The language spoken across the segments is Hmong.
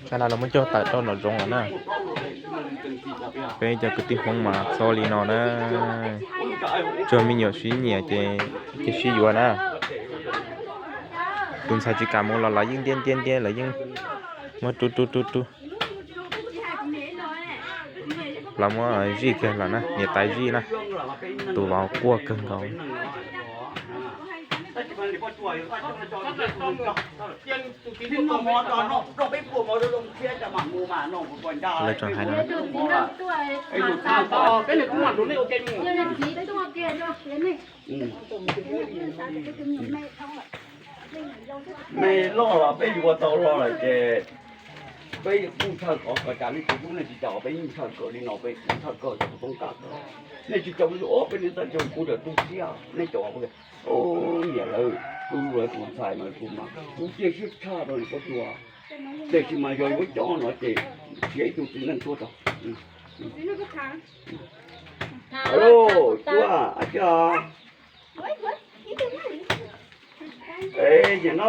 Tsam no lawv muab coj tawm rau nram zoov lawm na. Peb cov kwv tij Hmoob mas txhob li no na. Tsuas me nyuam sib nyiam ces cia sib yuav na. Tus ntxhais tsis kam mus los lawv yeej ntiab ntiab ntiab, lawv yeej muab rub rub rub rub. Lawv muab zij kiag lawm na, niam tais zij na. Tus vauv quaj kawg nkaus. Lawv tseem hais no. Me loj los peb yuav tau los lawm ces peb kuj ntshaw kom kom cas nej tus tub nej tsis cas, peb yeej ntshaw kawg li no, peb kuj ntshaw kawg cov tus tub nkaj. Nej tsis cas, peb niam tais cov kuv cov tub siab, nej cov niam lawv, tus lawv tus ntxhais mas kuv mas kuv cia siab tshaj rau nws poj tuag. Tiam sis mas yog yuav coj no ces txiav ib tug txiv neej tuaj tso. Alo, cuab, ab tsi os. Es nim no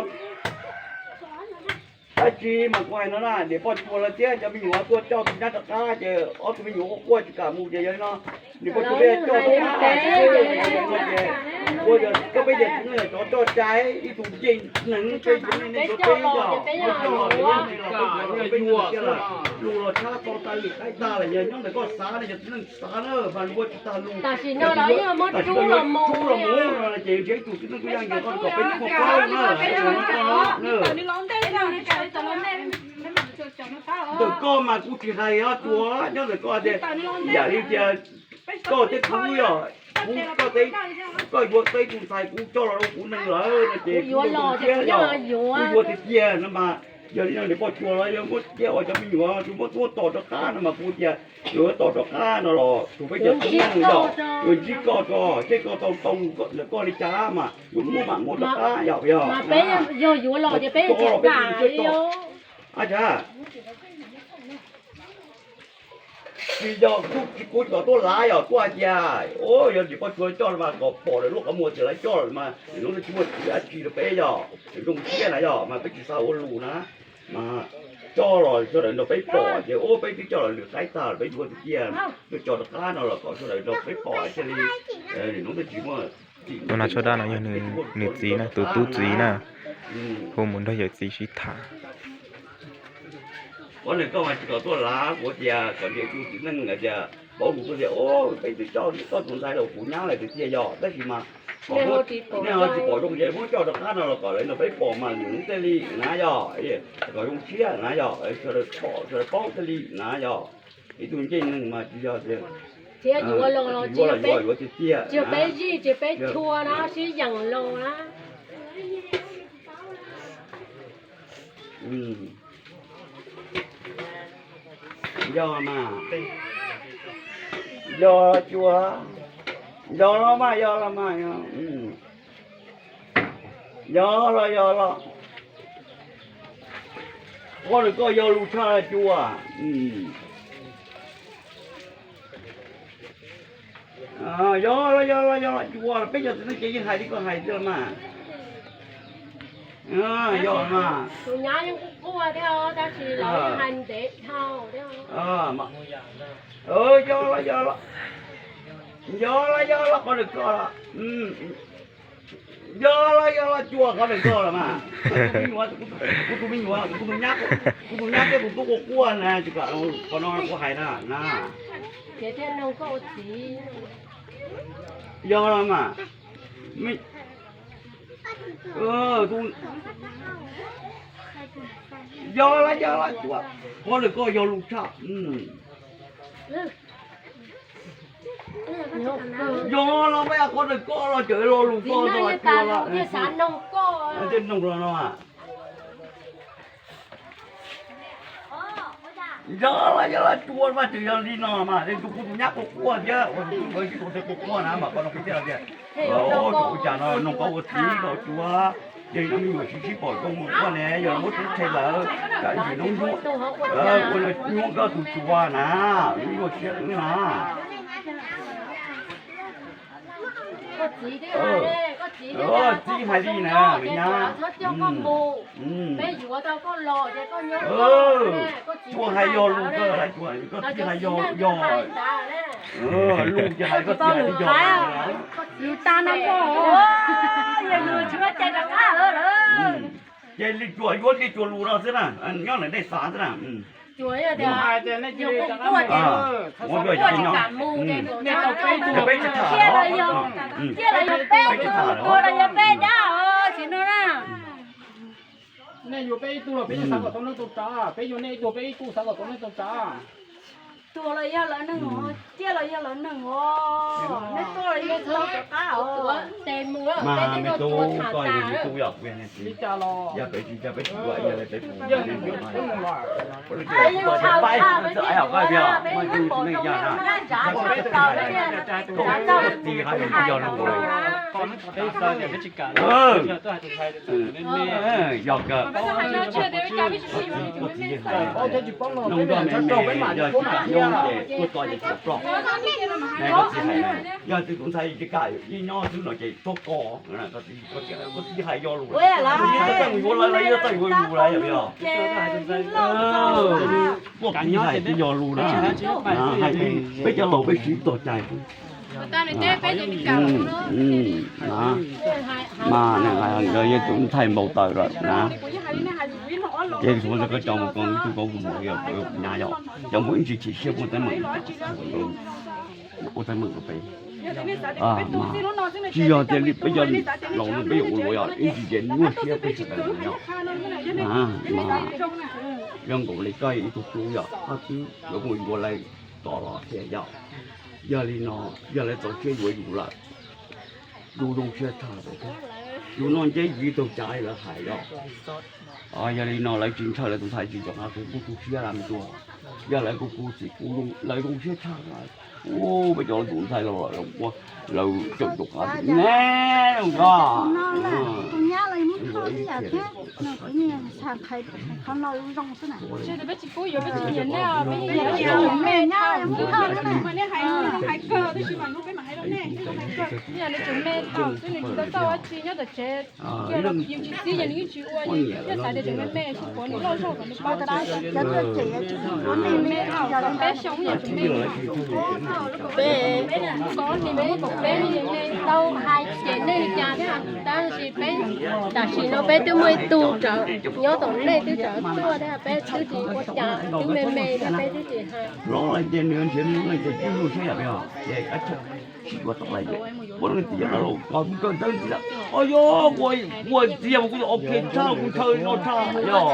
dab tsi mas kuv hais no na, niam poj cuag lawv thiab cov me nyuam tuaj coj tus nyab rov qab ces ob tug me nyuam quaj quaj tsis kam mus ces yog li no niam poj cuag peb coj rov qab ces ua yog koj peb yog txiv neej yog cov coj cai ib tug ncej neeg peb txiv neej nej cov peb yog muab coj los ces yeej tsis los peb yuav peb neeg thiab lawm. Lus los tshab tso tau lwm qaib tag lawm, yog nyob ntawm koj xav ne, yog txiv neej xav na, mas lus ua tsis tag lus. Tam sim no lawv yeej muab rub los mus no ces nrhiav ib tug txiv neej kuj yog nrhiav koj kom peb muaj plaub na. Ntawm koj mas kuv tsis hais os, cuag nyob ntawm koj tias yam li tias koj thiab kuv yog, kuv koj, koj yuav tau ib tug ntxhais kuv coj los rau kuv neeg lawm no ces kuv yuav los thiab yog, kuv yuav tiag tiag no mas. Yog li no niam poj cuag los yog muab coj ua cov me nyuam tus muab tuab tom rov qab no mas kuv tias yuav tom rov qab no los tus peb cov txiv neej yog yuav ntsib koj tso, seb koj tau tau ntawm koj li cas mas yuav muab mam muab rov qab yog, yog peb yuav los ces peb tsis kam li. Tsis yog kuv tsis kom tuaj lav yog kuv hais tias, o, yog niam poj cuag coj mas kom pom lawv lub qhov muag tias lawv coj lawm mas nim no tsis muaj dab tsi rau peb yog zoo siab na yog mas peb tsis xav ua lus na. Mas coj los sawv daws nrog peb pom ces ua peb twb coj los lwm qaib tag peb yuav tiag tiag, tuaj coj rov qab no los kom sawv daws nrog peb pom thiaj li, nim no twb tsis muaj. Tus nas tsho dab no yog nws txiv na, tus tub txiv na, hu mus nrog yawm txiv sib tham. Qhov nws koj mas tsis kom tuaj lav kuv tias kom nrhiav tus txiv neej tias paub lus tuaj tias, o, peb twb coj koj tus ntxhais los kuv nyab lawm tiag tiag yog, tab sis mas nej ho tsis pom zoo ces muab coj rov qab no los kom lawv nrog peb pom mas lwm hnub thiaj li na yog, kom zoo siab na yog, sawv daws pom sawv daws paub thiaj li na yog. Ib tug ncej neeg mas tsis yog tias yuav los yuav tiag tiag, tsis yog peb zij tsis yog peb tshua na, sib yeem los na. Yog mas, yog los cuag, yog los mas, yog los mas, yog los yog los. Qhov ntawm koj yog lus tshaj los cuag. Yog los yog los yog los cuag, peb cov txiv neej ces yeej hais li koj hais xwb los mas. Yog mas. Yog los yog los, yog los yog los qhov ntawm koj los. Yog los yog los cuag, qhov ntawm koj los mas. Kuv tus me nyuam, kuv tus me nyuam, kuv tus nyab, kuv tus nyab thiab kuv tub quaj quaj na, tsis kam, qhov no kuv hais na na. Yog los mas. Yog los yog los cuag, qhov ntawm koj yog lus tshaj. Yog los mas, qhov ntawm koj los tseem lo lus koj no cuag los. Tej noog los no. Yog los yog los cuag mas tseem yog li no mas, kuv tus nyab quaj quaj thiab, kuv tus nyab quaj quaj na mas qhov no kuv thiaj tias, tus ua cas no noog koj ua txiv los cuag, yog no me nyuam sib sib pom zoo mus quaj ne, yog muab tub qhe lawm, tsam ib ntsis noob nyuab, ua nyuab koj tus cuag na, lub nyuag siab wb na. Txiv hais li na, me nyab. Tsuas hais yog lus kawg, koj txiv hais yog, yog, lus ces hais koj txiv hais li yog. Lus tag no, ces li tsuas yuav li tsuas lus no xwb na, nyob ntawm nej xav xwb na. Peb tsis tham, peb tsis tham. Nej yuav peb ib tug los peb yeej xav kom tau neej tau tsav, peb yuav nej ib tug peb ib tug xav kom tau neej tau tsav. Tuag los yog lawv neeg os, ciaj los yog lawv neeg os. Nej tuaj los yog tau rov qab os. Mas me tub, koj yog me tub yog, yog peb tsis, yog peb tsis ua, yog peb tsis ua, peb tsis ua, peb tsis ua, yog kawg. Koj txiv hais, nug nrog me me, yog tsis kam nyob ces tuaj txog ces tsis ploj. Koj txiv hais, yog tus ntxhais tsis kam yeej nyob xwb no ces tuaj koj, koj txiv hais yog lus, txawj mus yuav lawv los yog txawj yuav lus lawm yog yog. Koj txiv hais twb yog lus na, peb cov laus peb siv txoj cai. Mas nkawd yog tus ntxhais npau taws lawm na. Ces kuv coj mus ko ib tug ko mus nyab yog cov mus ib ntsis chim siab muaj teeb meem, ua teeb meem rau peb. Tsis yog tias li peb cov laus no peb yuav ua luaj yog ib ntsis ces nyuaj siab peb sawv daws yog. Mas zoo nkaus li koj ib tug tub yog koj twb yuav mus yuav lawv tom los thiab yog. Yog li no, yog lawv txaus siab yuav yus lawm, yus zoo siab tshaj, yus noj nceb yus ib tug cav li lawv hais yog. Yog li no lawv tsis ntshaw lawv tus ntxhais tsis txog qhov kuv kuj tu siab lawm me tub. Yog lawv kuj kuv txiv kuj lawv zoo siab tshaj. Ua peb cov tus ntxhais los lawv caum caum qab ne, zoo ko. Peb tsis pub yuav, peb tsis nyiam nej os, peb yeej yog nej tau, nej hais zoo hais kawg tab sis mas hnub peb mam hais rau nej, nej yog nej tseem me tau xwb, nws tsis tau txawj ua tsi nyob tom tsev. Kiag los yus tsis txib ces nws yeej tsis ua, yog xav tias tseem me me tsis pom nws loj zog kom nws paub tab. Peb xyoo yog tseem me, peb ko hli mas muaj kaum peb me, tau hais ces nej li cas thiab, tab sis peb tam sim no peb twb muaj ib tug tsawv nyob tom nej twb tsawv tuaj thiab, peb twb tsis ua cas, twb me me thiab peb twb tsis hais. Los lawm ces nws nrhiav nws leej twg twb lub siab yam peb os, ces kav tsij ua tau lawm ces ua leej twg yam los koj kuj kawm ntawv ntxiv lawm. Os yog ua txiv yog kuj ok tshaj, kuj ntshaw no tshaj yog.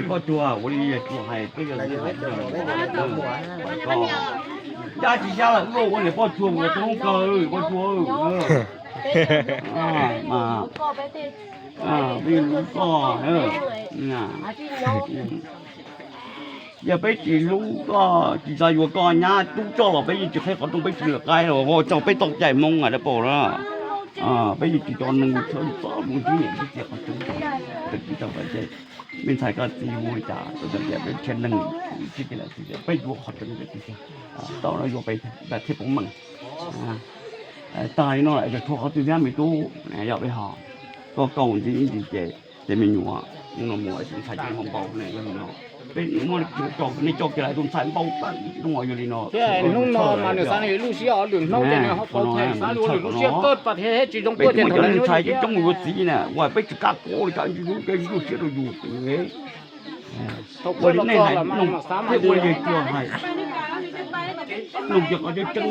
Poj Tsuag ua li Tsuag hais peb yog, ncaj tsis ncaj lawm, wb ua niam Poj Tsuag mus tau hnub kawg Poj Tsuag. Peb hlub koj, yog peb tsis hlub koj tsis xav yuav koj nyab tub txoj los peb yeej tsis qhib qhov rooj, peb tsis lawm qaib los tso peb txoj cai Hmoob a dab paus na. Peb yeej tsis cov neeg txhob mus ntsib niam ntsib txiv qhov tseeb. Me ntxhais koj txiv hu li cas, peb tsheb neeg sib ti lawm, peb yuav qhov tseeb tiag, tau no yuav peb thiaj poob meej. Tag li no lawm, tshuav qhov twg thiab me tub, yog peb ho, koj kaus ntxiv ib ntsis ces, ces me nyuam, hnub no mus tus ntxhais coj npau ne, yog li no peb muab nej coj kiag lawm tus ntxhais npau taws zoo yog li no. Thiab hnub no mas nws xav nws lub siab os, lwm hnub ces nws ho tau them xav lub siab kawg pas thiab tsis zoo tuaj ces thaum ntxhais coob mus yuav txiv na, ua peb tsis kam kuv li cas, ntsuj siab rau yus. Ua li nej hais, thiab ua li Tsuag hais, nug cov qhov tseeb tseeb.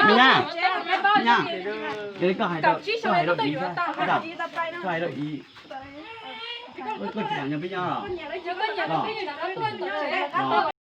Me nyab, me nyab, koj hais rau, koj hais rau Iv, koj hais rau Iv, koj tsis nyiam peb nyab los?